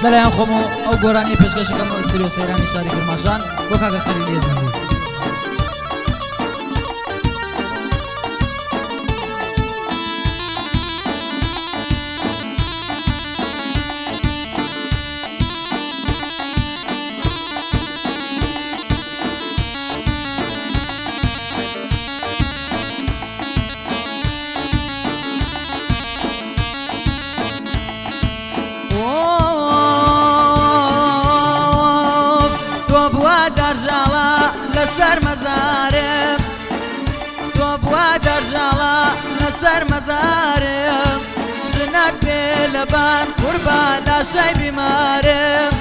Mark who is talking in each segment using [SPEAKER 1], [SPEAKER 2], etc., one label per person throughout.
[SPEAKER 1] لەلایەن خۆم و ئەو گۆرانیە پێشکەشەکەم ئەو ستۆدیۆ سەیرانی شاری کرماشان بۆ کاکە خەلیلی ئەزیزی. تۆ بووە دەرژاڵە لەسەر مەزارم، تۆ بووە دەرژاڵە لەسەر مەزارم، ژنت پێ لەبان قوربان لاشەی بیمارم،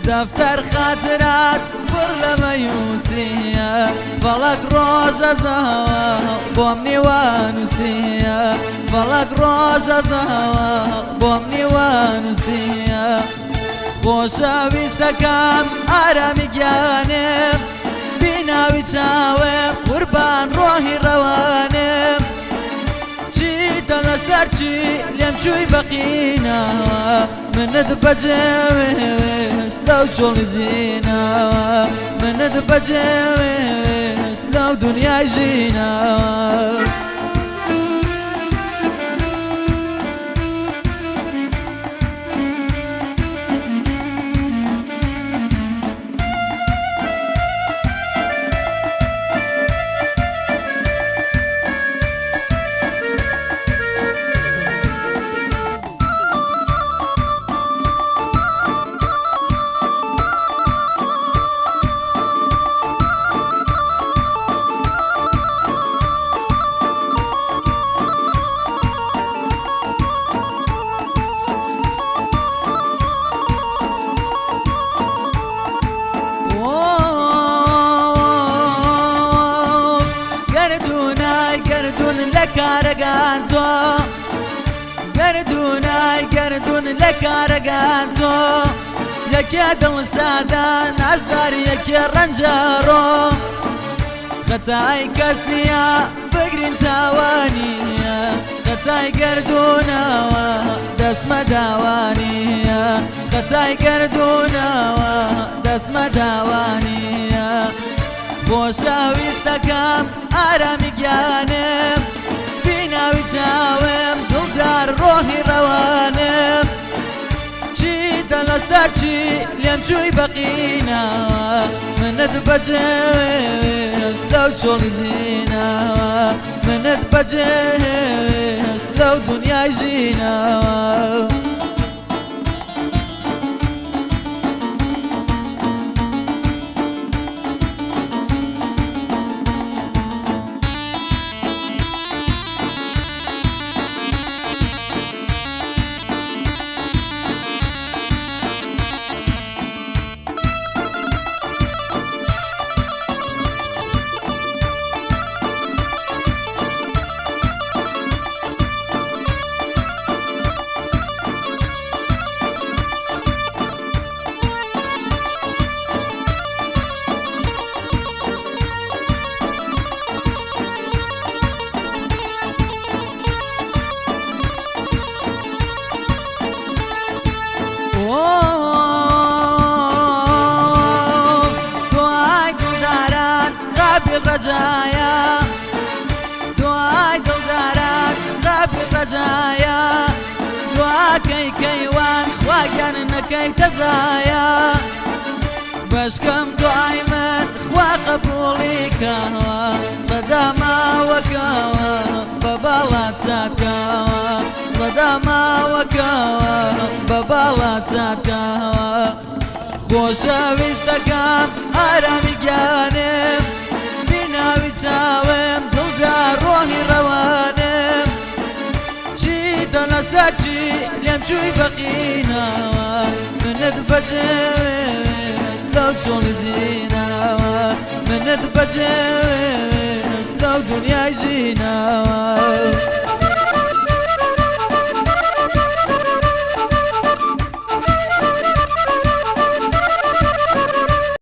[SPEAKER 1] دەفتەر خاترات پڕ لە مەیوسیە، فەڵەک ڕۆژە زەهەوە بۆم نیوانوسیە، فەڵەک ڕۆژە زەهەوە بۆم نیوانوسیە، خۆشەویستەکەم ئارامی گیانم، بیناوی چاوم قوربان ڕۆحی ڕەوانم، چیتە لەسەر چی لێم چووی بەقینەوە، منت بەجێوێش لەو چۆڵی ژینەوە، منت بەجێوێش لەو دنیای ژینەوە. گەردوونای گەردوون لە کارەگان تۆ، گەردوونای گەردوون لە کارەگان تۆ، یەکێ دڵشادە نازدار یەکێ ڕەنجەڕۆ، خەتای کەس نییە بگرین تاوانیە، خەتای گەردوونەوە دەستمە داوانیە، خەتای گەردوونەوە دەستمە داوانیە، خۆشەویستەکەم ئارامی گیانم، بیناوی چاوم دڵدار ڕۆحی ڕەوانم، چیتە لەسەر چی لێم چووی بەقینەوە، منت بەجێهێشت لەو چۆڵی ژینەوە، منت بەجێهێشت لەو دنیای ژینەوە. دوای دڵداران غابی ڕەجایە، دوای دڵداران غابی ڕەجایە، دواکەی کەیوان خواگیان نەکەی تەزایە، بەشکەم دوای من خوا قبوڵی کاوە، بەداماوەکەوە بە باڵات شادکاوە، بەداماوەکەوە بە باڵات شادکاوە، خۆشەویستەکەم ئارامی گیانم، بیناوی چاوم دڵدار ڕۆحی ڕەوانم، چیتە لەسەر چی لێم چووی بەقینەوە، منت بەجێهێشت لەو چۆڵی ژینەوە، منت بەجێهێشت لەو دنیای ژینەوە.